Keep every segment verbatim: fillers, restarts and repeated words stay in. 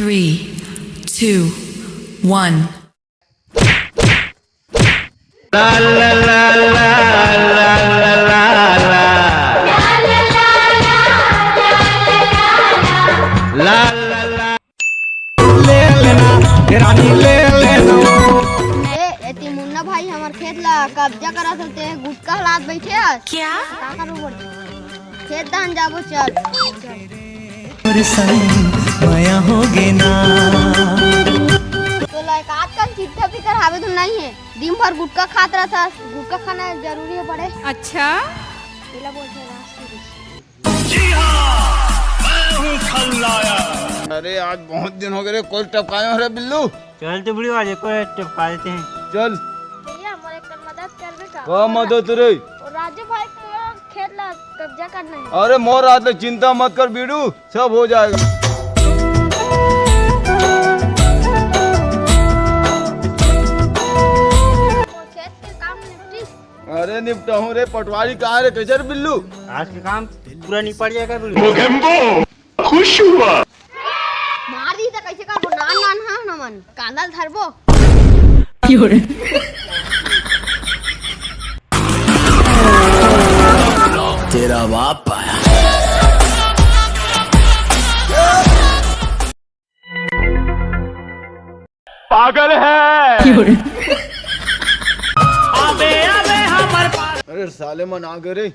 Three, two, one. ले लेना, हे रानी, ले लेना। ए, एती मुन्ना भाई हमर खेत ला कब्जा करत हे, ते गुटखा लात बइठे हस। क्या? का करो बोल? खेत दान जाबो, चल। तोर संग मया होगे ना। तोला एक आजकल चिट्ठा फिकर हावे तो नहीं है, दिन भर गुटखा खात रहत हस, गुटखा खाना जरूरी है पड़े। अच्छा। एला बोलथे राजपुरी। जी हाँ, मैं हूँ खलनायक। अरे, आज बहुत दिन हो गए रे, कोई टपकाए हो रे बिल्लू? चल तो बिड़ू, आज एक और टपका देते हैं। चल। भैया, मोर एक मदद करबे का? का मदद रे? वो राजू भाई के खेत ला कब्जा करना है। अरे, मोर आज ले चिंता मत कर बिड़ू, सब हो जाएगा। वो खेत के काम निपटी। अरे निपटाहूँ रे पटवारी, कहाँ रे, कैसे रे बिल्लू? आज के काम पूरा निपट जाएगा बिल्लू। मोगेम्बो खुश हुआ। मार दी तो कैसे करबो? नान नान हाँ नमन कांदल धरबो। तेरा बाप आया। पागल है। अरे साले मन आ गए रे।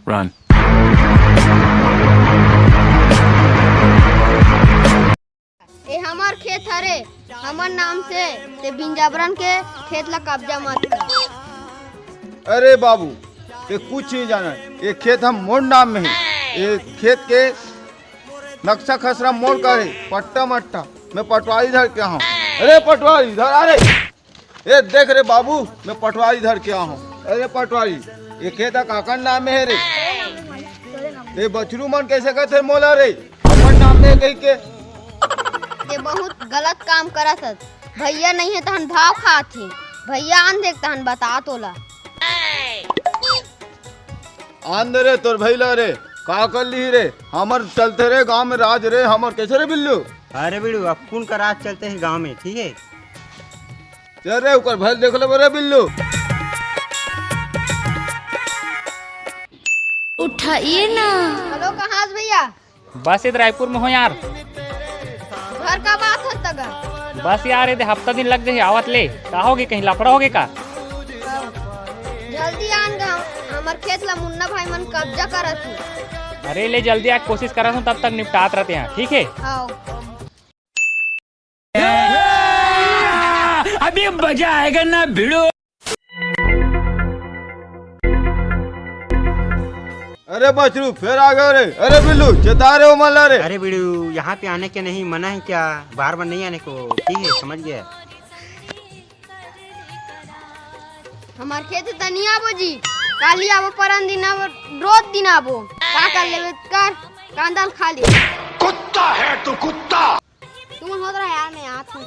Run। ए हमर खेत हरे, हमर नाम से ते बिंजाबरन के खेत ला कब्जा मत कर। अरे बाबू, ते कुछ नहीं जाना, ये खेत हम मोर नाम में है। ये खेत के नक्शा खसरा मोर का रे, पट्टा मट्टा, मैं पटवारी धर के हूँ। अरे पटवारी, इधर आ रे। ए देख रे बाबू, मैं पटवारी धर के आया हूँ। अरे पटवारी, ये खेत काकर नाम में है रे? ए बछरू मन कैसे कहते मोला रे, अपन नाम में कह के? ये बहुत गलत काम करत हस। भैया नहीं है तहन भाव खात हे। भैया आन देख तहन बता तोला। आन दे रे तोर भैला रे, का कर ली रे? हमर चलते रे गांव में राज रे, हमर कैसे रे बिल्लू? अरे बिल्लू, अब कौन का राज चलते है गांव में, ठीक है? चल रे, ऊपर भैल देख ले रे बिल्लू। उठाइए ना। हेलो, कहाँ हस भैया? बस इधर रायपुर में हो यार। घर का बात हो तगा? बस यार, इधर हफ्ता दिन लग जाही आवत ले। का होगे, कहीं लफड़ा होगे का? जल्दी आन गा, हमर खेत ला मुन्ना भाई मन कब्जा करत हे। अरे ले जल्दी आ, कोशिश करत हूँ, तब तक निपटात रहते हैं, ठीक है? आओ। अभी मजा आएगा ना भिड़ू। अरे बछरू, फिर आ गए रे। अरे बिल्लू, चेता रे ओ मला रे। अरे बिड़ू, यहाँ पे आने के नहीं मना है क्या? बार बार नहीं आने को, ठीक है, समझ गया। हमार खेत तनी आबो जी, काली आबो, परन दिन आबो, रोज दिन आबो। का कर लेबे कर, कांदल खा ले। कुत्ता है तू, कुत्ता। तू होत रहा यार, मैं आत हूँ।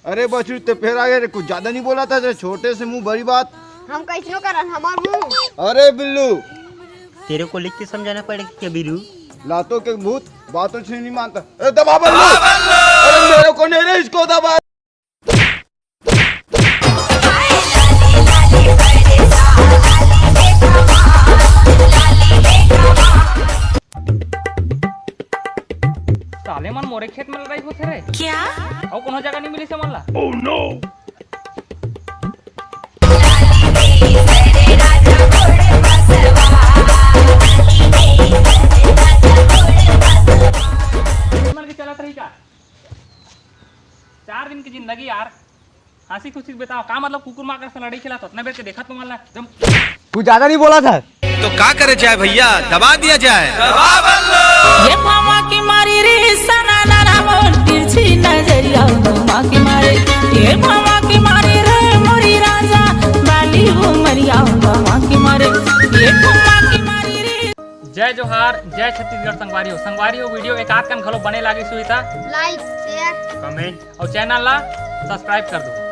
अरे बछरू, ते फिर आ गए रे, कुछ ज्यादा नहीं बोला था, तेरे छोटे से मुंह बड़ी बात। हम कैसनो करन, हमार मुंह। अरे बिल्लू, तेरे को लिख के समझाना पड़ेगा क्या बिल्लू? लातों के भूत बातों से नहीं मानता। अरे दबा बल्लू। अरे मेरे को नहीं रे, इसको दबा। साले मन मोरे खेत में लड़ाई होथे रे। क्या? अउ कोनो जगह नहीं मिली से मन ला। Oh no! मन के चलत रही का? चार दिन की जिंदगी यार, हंसी खुशी बिताओ। का मतलब कुकुर माकर से लड़ाई खेला तो उतना बेर के देखत तुम वाला जब कुछ ज्यादा नहीं बोला था। तो का करे जाए भैया, दबा दिया जाए। ये भावा की मारी रे सना ना ना मोर तिरछी नजरिया, भावा की मारे। ये भावा की मारी रे मोरी राजा, बाली वो मरिया, भावा की मारे। ये भावा की मारी रे। जय जोहार, जय छत्तीसगढ़ संगवारी हो। संगवारी हो, वीडियो एक आध कन घलो बने लागिस होही त like, share, comment अउ channel ला subscribe कर दो।